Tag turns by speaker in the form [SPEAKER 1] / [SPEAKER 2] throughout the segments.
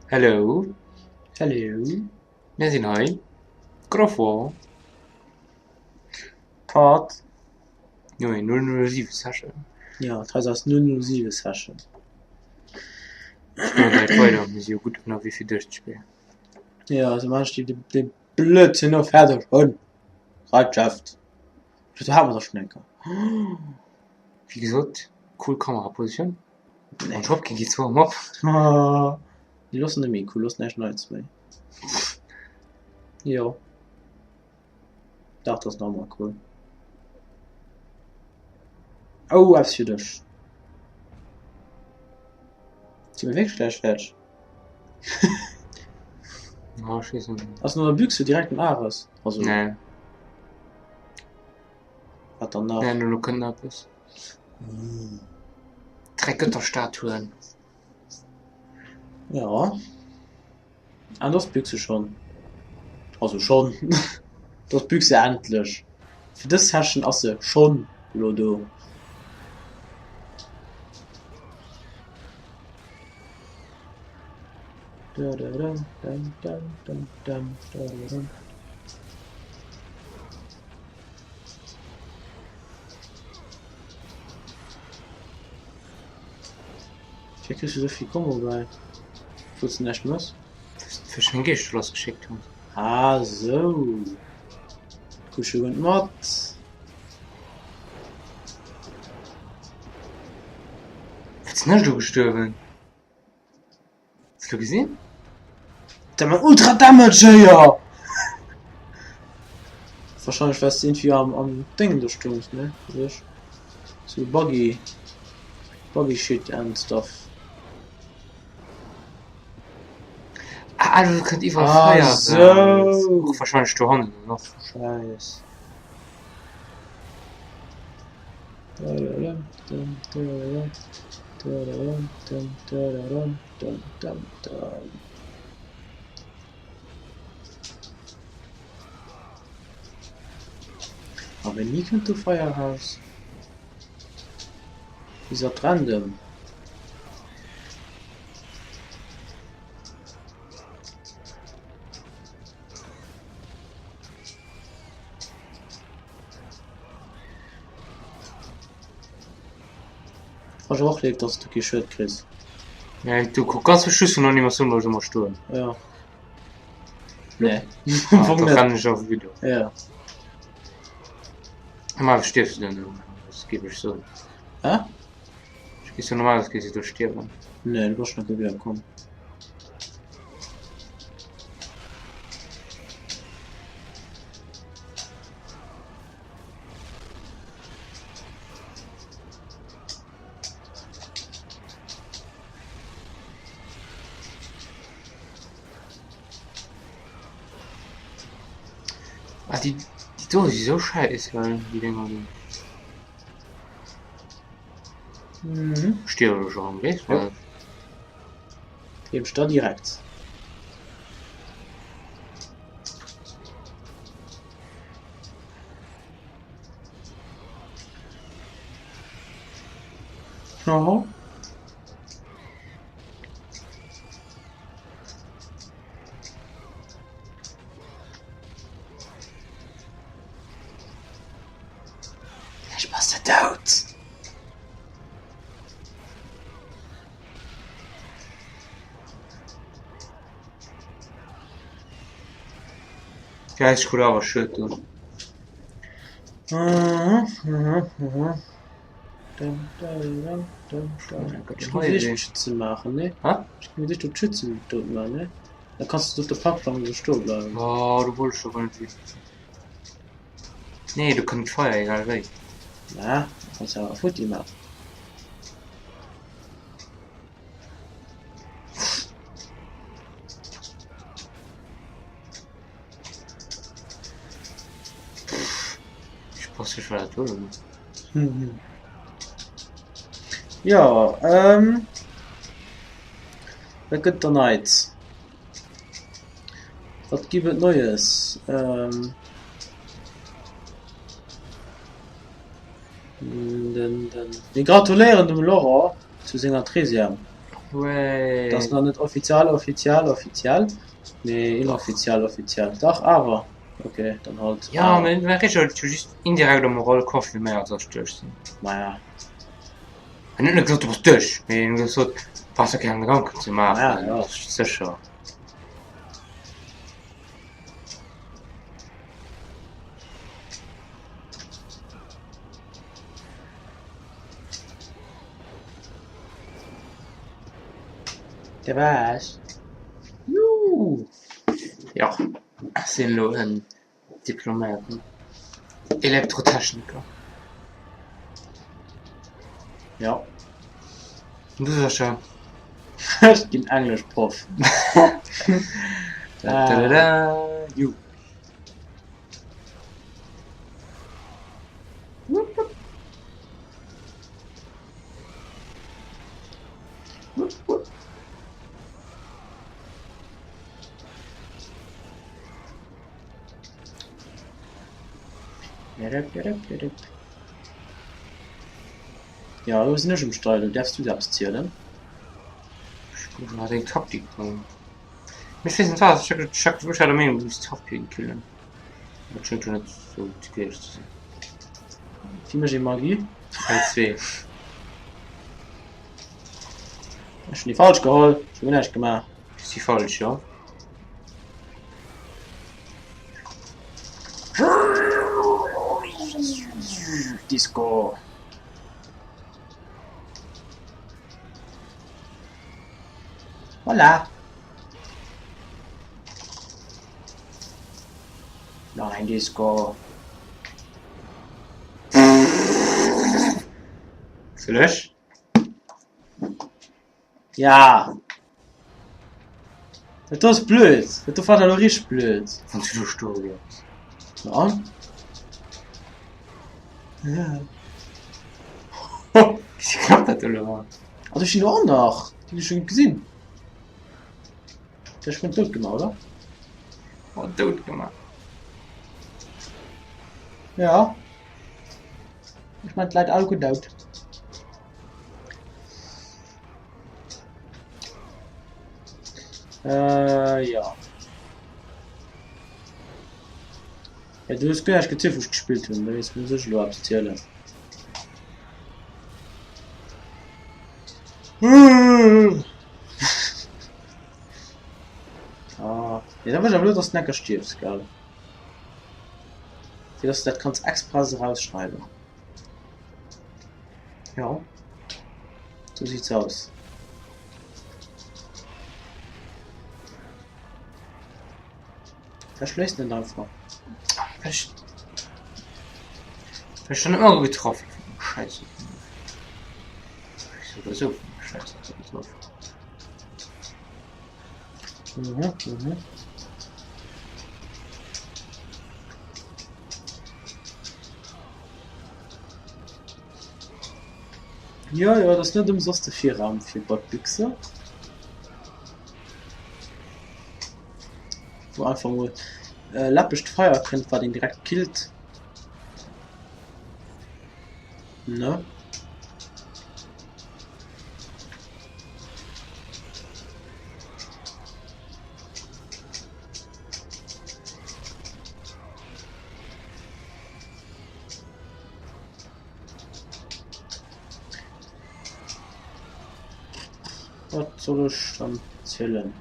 [SPEAKER 1] Hello.
[SPEAKER 2] Hello.
[SPEAKER 1] Mir sinn hei. God of War.
[SPEAKER 2] Part.
[SPEAKER 1] No 007 Session.
[SPEAKER 2] Ja, dat hei ass 007 Session.
[SPEAKER 1] Ech maachen direkt weider, mir si jo gutt ënnerwee fir duerchzespillen.
[SPEAKER 2] Ja, also maachen ech déi dee Blödsinn elo fäerdeg hunn. Reitschäft. Do hate mer dach schonn eng Kéier.
[SPEAKER 1] Wéi gesot, cool Kamerapositioun. An Dropkick geet zwar erëm op.
[SPEAKER 2] Déi loossen net méi cool, loossen näischt Neits méi. Jo. Dach, dat ass nach ëmmer cool. Oh, eppes fir dech. Si mir wierklech gläich fäerdeg?
[SPEAKER 1] Ja, ech weess net.
[SPEAKER 2] Ass no der Büchse direkt den Ares? Also,
[SPEAKER 1] Nee.
[SPEAKER 2] wat dann nach?
[SPEAKER 1] Nee, elo kënnt nach eppes. 3 Götterstatuen.
[SPEAKER 2] Ja. An das Büchse schon. Also schon. Das Büchse endlech. Fir dës Session ass se schon lo do. Wéi kriss du esou vill Combo bäi, wou s de näischt mëss?
[SPEAKER 1] Well ech meng Geeschter lassgeschéckt hunn.
[SPEAKER 2] Ah sou. Kusch jo guer net mat.
[SPEAKER 1] Wat sinn ech elo gestuerwen? Hues du gesinn?
[SPEAKER 2] Der man ultra Damage héier! Wahrscheinlech wars de irgendwie am, am Ding do stungs, ne? Wéi So buggy, buggy shit and stuff.
[SPEAKER 1] Ah, do kënnt iwwer
[SPEAKER 2] Ah,
[SPEAKER 1] Feier raus.
[SPEAKER 2] sou.
[SPEAKER 1] Och wahrscheinlech do hannen dann och.
[SPEAKER 2] Scheiß. A wéini kënnt do Feier raus? Is dat random? Ass och léif, dass du kee Schued kriss.
[SPEAKER 1] Ja, du kuck ganz zum Schluss vun der Animatioun bleif ech ëmmer stoen.
[SPEAKER 2] Ja. Nee.
[SPEAKER 1] Ah,
[SPEAKER 2] Am Fong
[SPEAKER 1] da
[SPEAKER 2] net.
[SPEAKER 1] rennen ech einfach wieder.
[SPEAKER 2] Ja.
[SPEAKER 1] Normalerweis stierfs du dann do, das géif ech soen.
[SPEAKER 2] Hä?
[SPEAKER 1] Ech géif soen, normalerweis géifs du do stierwen.
[SPEAKER 2] Nee, du bass schon net wieder komm.
[SPEAKER 1] Ah, déi, déi do si sou schäiss, gell, déi Dinger do.
[SPEAKER 2] Mhm.
[SPEAKER 1] Stierf elo schon, weess
[SPEAKER 2] Ja.
[SPEAKER 1] du?
[SPEAKER 2] Gebe ich da direkt. Aha. Ech bass de dout.
[SPEAKER 1] Ja, ech krut awer Schued do.
[SPEAKER 2] Mhm, mhm, mhm. Dum, dum, dum, dum, dum. Ech kann dir Schützen maachen, ne?
[SPEAKER 1] Hä?
[SPEAKER 2] Ech kann dir do d'Schützen dout maachen, ne? Da kanns du op der Plattform esou stoe bleiwen.
[SPEAKER 1] Oh, du wollt ech awer net wierklech. Nee, do kënnt d'Feier, egal wéi.
[SPEAKER 2] Na, kanns du awer futti maachen.
[SPEAKER 1] Ech passe ech war dat do elo.
[SPEAKER 2] Mhm. Jo, ähm, wat gëtt der Neits? Wat giff et Neues? Ähm, den, den, mir gratuléieren dem Laurent zu senger Treizième.
[SPEAKER 1] Way.
[SPEAKER 2] Dat ass nach net offiziell, offiziell, offiziell, mee inoffiziell, offiziell. Dach awer. Okay, dann halt.
[SPEAKER 1] Ja, mee mä Richard huet jo just indirekt am Moral confirméiert, dass ech duerch sinn.
[SPEAKER 2] Maja.
[SPEAKER 1] En huet net gesot, du bass duerch, mee en huet gesot, brauchs der keng Gedanken ze maachen,
[SPEAKER 2] Ja, ja.
[SPEAKER 1] du bass sécher.
[SPEAKER 2] Der war Juhu!
[SPEAKER 1] Jo, ech sinn elo en diploméierten Elektrotechniker.
[SPEAKER 2] Ja.
[SPEAKER 1] An du Sascha?
[SPEAKER 2] Ech ginn Engleschproff.
[SPEAKER 1] Da, da, da, da. Ju.
[SPEAKER 2] Ja, elo sinn ech um Steier, elo däerfs du eppes zielen.
[SPEAKER 1] Ech kucken nach deng Taktik un. Mee ech weess net wat, ech hat ech hat der Meenung du misst Tarpin killen. Dat schéngt jo net sou gewiescht ze sinn.
[SPEAKER 2] Wéi mécht ee Magie?
[SPEAKER 1] L2.
[SPEAKER 2] Ech hunn déi falsch geholl, ech hu guer näischt gemaach.
[SPEAKER 1] Ass déi falsch, jo?
[SPEAKER 2] Disco. Voilà. Nach eng Disco.
[SPEAKER 1] Soll ech?
[SPEAKER 2] Ja. Dat do ass blöd. Dat do fannen ech elo richteg blöd.
[SPEAKER 1] Wann s du do stoe bleifs.
[SPEAKER 2] Na an? Ja.
[SPEAKER 1] Wéi klappt dat do elo hei?
[SPEAKER 2] Ah, do stinn der och nach. Déi hunn ech scho gesinn. Déi hu ech dout gemaach, oder?
[SPEAKER 1] Oh, dout gemaach.
[SPEAKER 2] Ja. Ech man d'Leit all gutt dout. Äh, ja. Ja, du hues guer näischt gezielt, wou ech gespillt hunn. Da muss ech elo eppes zielen. Ah, ja, da wëll ech awer elo, dass du necker stierfs, gell? Fir dass du dat kanns express erausschneiden. Ja. So sieht's aus. Verschléisst net einfach.
[SPEAKER 1] Ech ech schon ëmmer getraff Scheiße. Oder so Scheiße getroffen.
[SPEAKER 2] Mhm, mhm. Jo, jo, et ass net ëmsoss de Virraum fir Bad Büchse. Wou einfach mol läppegt Feier kënnt, wat een direkt killt. Ne? Wat soll ech dann zielen?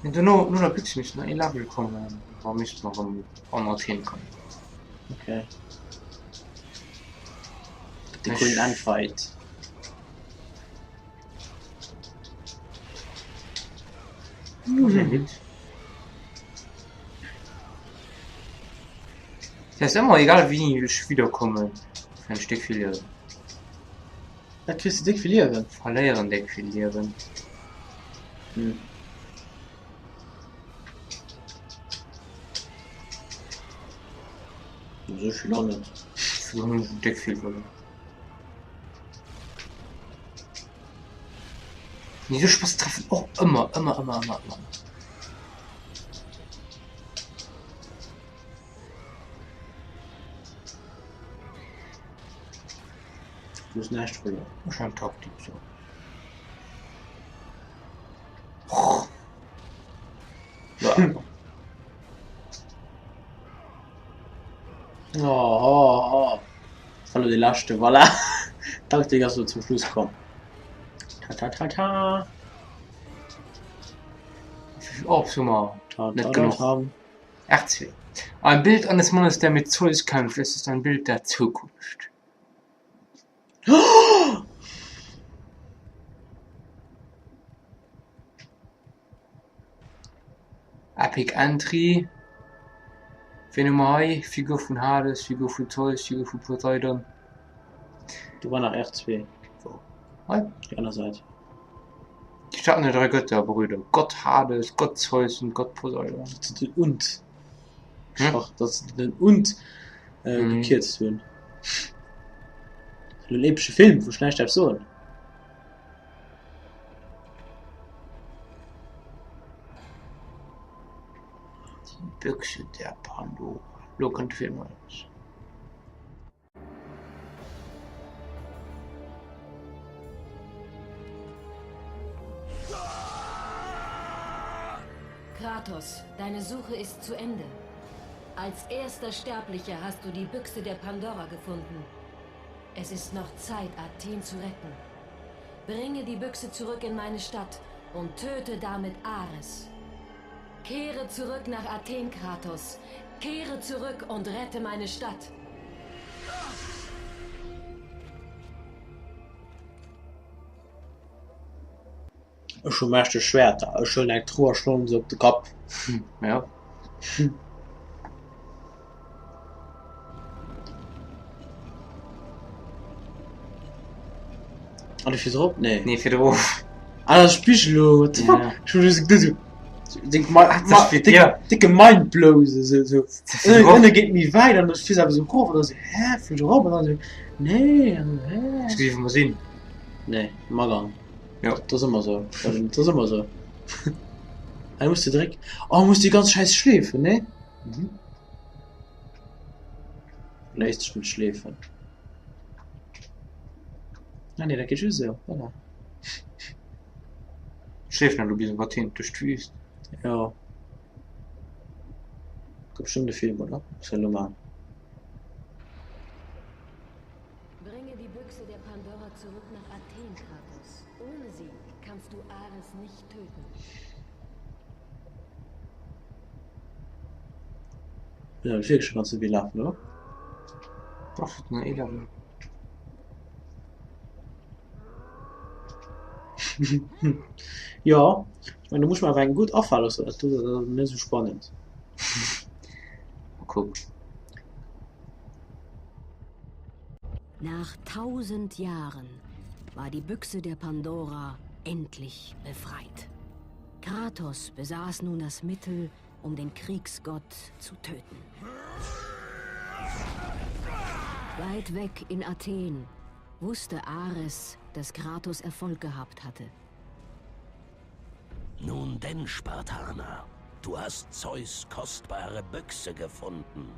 [SPEAKER 1] Mee dono, no der Büchse misst nach ee Level kommen, da misst mer erëm an Athen kommen.
[SPEAKER 2] Okay. De coolen Endfight.
[SPEAKER 1] Mhm. Et ass ëmmer egal wéini ech wiederkommen, fir en Stéck vill Liewen.
[SPEAKER 2] Wat kriss de déck vill Liewen?
[SPEAKER 1] Verléieren déck vill Liewen.
[SPEAKER 2] Hm. Esou vill och net.
[SPEAKER 1] Déck vill verluer. Mee esou Spaß treffen och ëmmer, ëmmer, ëmmer, ëmmer, ëmmer.
[SPEAKER 2] Du hues näischt verluer.
[SPEAKER 1] Ech han Taktik so.
[SPEAKER 2] Oh, oh, oh. Das war nur die letzte, voilà. Taktik ass lo zum Schluss komm. Ta ta ta ta.
[SPEAKER 1] Orbs hu mer
[SPEAKER 2] Ta,
[SPEAKER 1] net
[SPEAKER 2] ta, ta,
[SPEAKER 1] genuch.
[SPEAKER 2] ta.
[SPEAKER 1] R2. Ein Bild eines Mannes, der mit Zeus kämpft. Es ist ein Bild der Zukunft. Epic Entry. Wien hu mer hei? Figur vun Hades, Figur vun Zeus, Figur vu Poseidon.
[SPEAKER 2] Do war nach R2.
[SPEAKER 1] Wou? Hei?
[SPEAKER 2] Déi aner Säit.
[SPEAKER 1] Die Staaten der drei Götter, Brüder. Gott Hades, Gott Zeus und Gott Poseidon.
[SPEAKER 2] Datt se den und
[SPEAKER 1] Hm?
[SPEAKER 2] Ach, datt se den und äh,
[SPEAKER 1] Mhm.
[SPEAKER 2] gekierzt hunn. En epesche Film, wou ech näischt däerf soen.
[SPEAKER 1] Die Büchse der Pandora. Lo kënnt de Film eraus.
[SPEAKER 3] Kratos, deine Suche ist zu Ende. Als erster Sterblicher hast du die Büchse der Pandora gefunden. Es ist noch Zeit, Athen zu retten. Bringe die Büchse zurück in meine Stadt und töte damit Ares. Kehre zurück nach Athen, Kratos. Kehre zurück und rette meine Stadt.
[SPEAKER 2] Ech hu mächteg Schwäerter. Ech huelen eng Truh a schloen se op de Kapp.
[SPEAKER 1] Ja.
[SPEAKER 2] An du fiers erop? Nee.
[SPEAKER 1] Nee, fir erof.
[SPEAKER 2] Ah, dat ass Spigel elo. What the fuck?
[SPEAKER 1] Ja.
[SPEAKER 2] Ech hu just geduet esou, denk ma,
[SPEAKER 1] Ah,
[SPEAKER 2] ma,
[SPEAKER 1] das wird
[SPEAKER 2] dicke,
[SPEAKER 1] ja.
[SPEAKER 2] dicke Mindblow, esou, esou, esou.
[SPEAKER 1] Das fir
[SPEAKER 2] Ënne,
[SPEAKER 1] erof.
[SPEAKER 2] ënne geet méi wäit an du fiers awer esou erof an dann esou, hä, fuer ech erop? An dann esou, nee, an dann, hä?
[SPEAKER 1] Ech géif emol sinn.
[SPEAKER 2] Nee, Magan.
[SPEAKER 1] Jo.
[SPEAKER 2] Dat ass ëmmer esou. Dat ass ëmmer esou. Hei muss de dréck. Oh, muss déi ganz Schäiss schleefen, nee?
[SPEAKER 1] Mhm.
[SPEAKER 2] Léisst sech net schleefen. Ah nee, dat geet just esou, voilà.
[SPEAKER 1] Schleefen elo bis op Athen duerch d'Wüst.
[SPEAKER 2] Jo. Gëtt bestëmmt e Film, oder? Muss elo man.
[SPEAKER 3] Bringe die Büchse der Pandora zurück nach Athen, Kratos. Ohne sie kannst du Ares nicht töten.
[SPEAKER 2] Bin awer wierklech ganz esou wéi lafen, oder?
[SPEAKER 1] Dach, et na 11.
[SPEAKER 2] Jo, ech mengen do muss ech mer awer eng gutt afale loossen, dat do ass net esou spannend.
[SPEAKER 1] Mal kucken.
[SPEAKER 3] Nach tausend Jahren war die Büchse der Pandora endlich befreit. Kratos besaß nun das Mittel, um den Kriegsgott zu töten. Weit weg in Athen wusste Ares, dass Kratos Erfolg gehabt hatte.
[SPEAKER 4] Nun denn, Spartaner, du hast Zeus kostbare Büchse gefunden.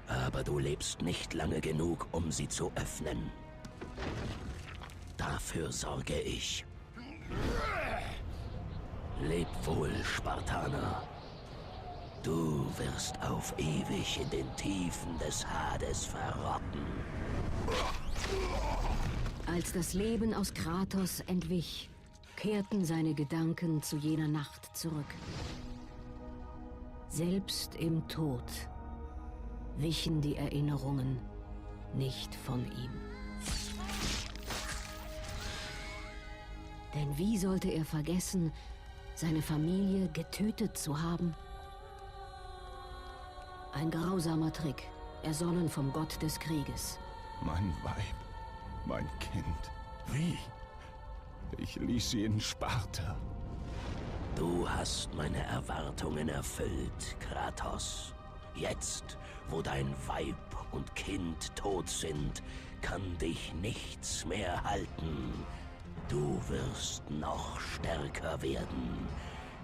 [SPEAKER 4] Aber du lebst nicht lange genug, um sie zu öffnen. Dafür sorge ich. Leb wohl, Spartaner. Du wirst auf ewig in den Tiefen des Hades verrotten.
[SPEAKER 3] Als das Leben aus Kratos entwich, kehrten seine Gedanken zu jener Nacht zurück. Selbst im Tod wichen die Erinnerungen nicht von ihm. Denn wie sollte er vergessen, seine Familie getötet zu haben? Ein grausamer Trick, ersonnen vom Gott des Krieges.
[SPEAKER 5] Mein Weib, mein Kind, wie? Ich ließ sie in Sparta.
[SPEAKER 4] Du hast meine Erwartungen erfüllt, Kratos. Jetzt, wo dein Weib und Kind tot sind, kann dich nichts mehr halten. Du wirst noch stärker werden.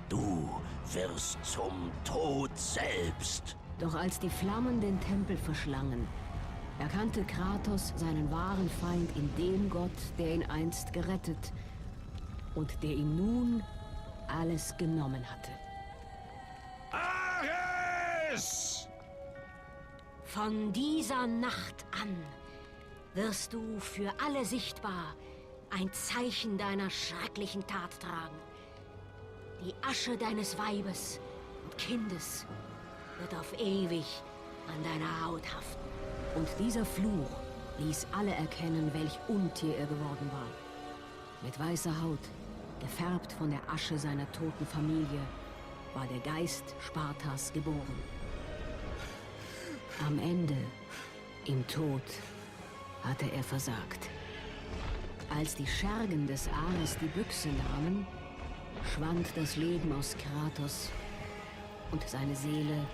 [SPEAKER 4] Du wirst zum Tod selbst.
[SPEAKER 3] Doch als die Flammen den Tempel verschlangen, Erkannte Kratos seinen wahren Feind in dem Gott, der ihn einst gerettet und der ihm nun alles genommen hatte.
[SPEAKER 5] Ares!
[SPEAKER 3] Von dieser Nacht an wirst du für alle sichtbar ein Zeichen deiner schrecklichen Tat tragen. Die Asche deines Weibes und Kindes wird auf ewig an deiner Haut haften. Und dieser Fluch ließ alle erkennen, welch Untier er geworden war. Mit weißer Haut, gefärbt von der Asche seiner toten Familie, war der Geist Spartas geboren. Am Ende, im Tod, hatte er versagt. Als die Schergen des Ares die Büchse nahmen, schwand das Leben aus Kratos und seine Seele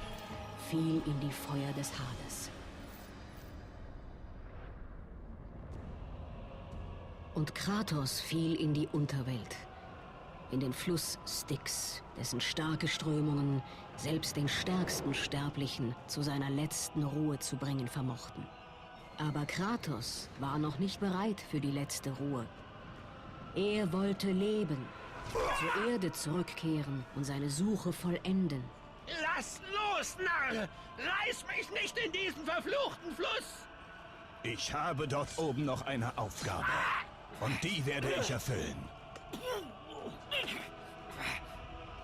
[SPEAKER 3] fiel in die Feuer des Hades. Und Kratos fiel in die Unterwelt, in den Fluss Styx, dessen starke Strömungen selbst den stärksten Sterblichen zu seiner letzten Ruhe zu bringen vermochten. Aber Kratos war noch nicht bereit für die letzte Ruhe. Er wollte leben, zur Erde zurückkehren und seine Suche vollenden.
[SPEAKER 4] Lass los, Narr! Reiß mich nicht in diesen verfluchten Fluss!
[SPEAKER 5] Ich habe dort oben noch eine Aufgabe. Und die werde ich erfüllen.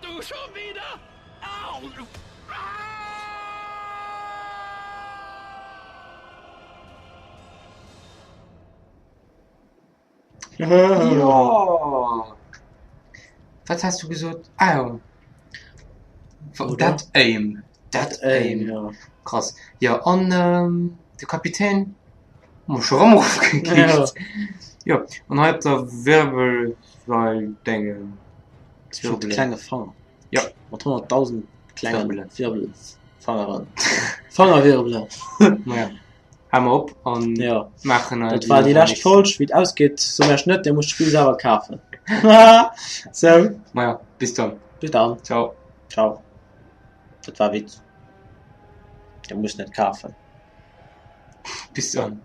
[SPEAKER 4] Du schon wieder? Au!
[SPEAKER 1] Jo! Wat has du gesot? Ah jo. Dat Aim. Dat Aim.
[SPEAKER 2] Ja.
[SPEAKER 1] Krass. Jo, an ähm, de Kapitän hu mer scho rëm erofgekickt. Jo, an hei op der Wirbelsail-Déngen.
[SPEAKER 2] Wirbelen. Klenge Fanger.
[SPEAKER 1] Jo.
[SPEAKER 2] Mat 100.000 klengen
[SPEAKER 1] Wirbelen.
[SPEAKER 2] Wirbelfangeren. Fangerwirbelen.
[SPEAKER 1] Maja. Hale mer op an
[SPEAKER 2] Ja.
[SPEAKER 1] maachen
[SPEAKER 2] Dat war déi lescht Folg. Wéi et ausgeet, soe mer iech net, dir musst d'Spill selwer kafen. Sou.
[SPEAKER 1] Maja, bis dann.
[SPEAKER 2] Bis dann.
[SPEAKER 1] Ciao.
[SPEAKER 2] Ciao. Dat war Witz. Dir musst net kafen.
[SPEAKER 1] Bis dann.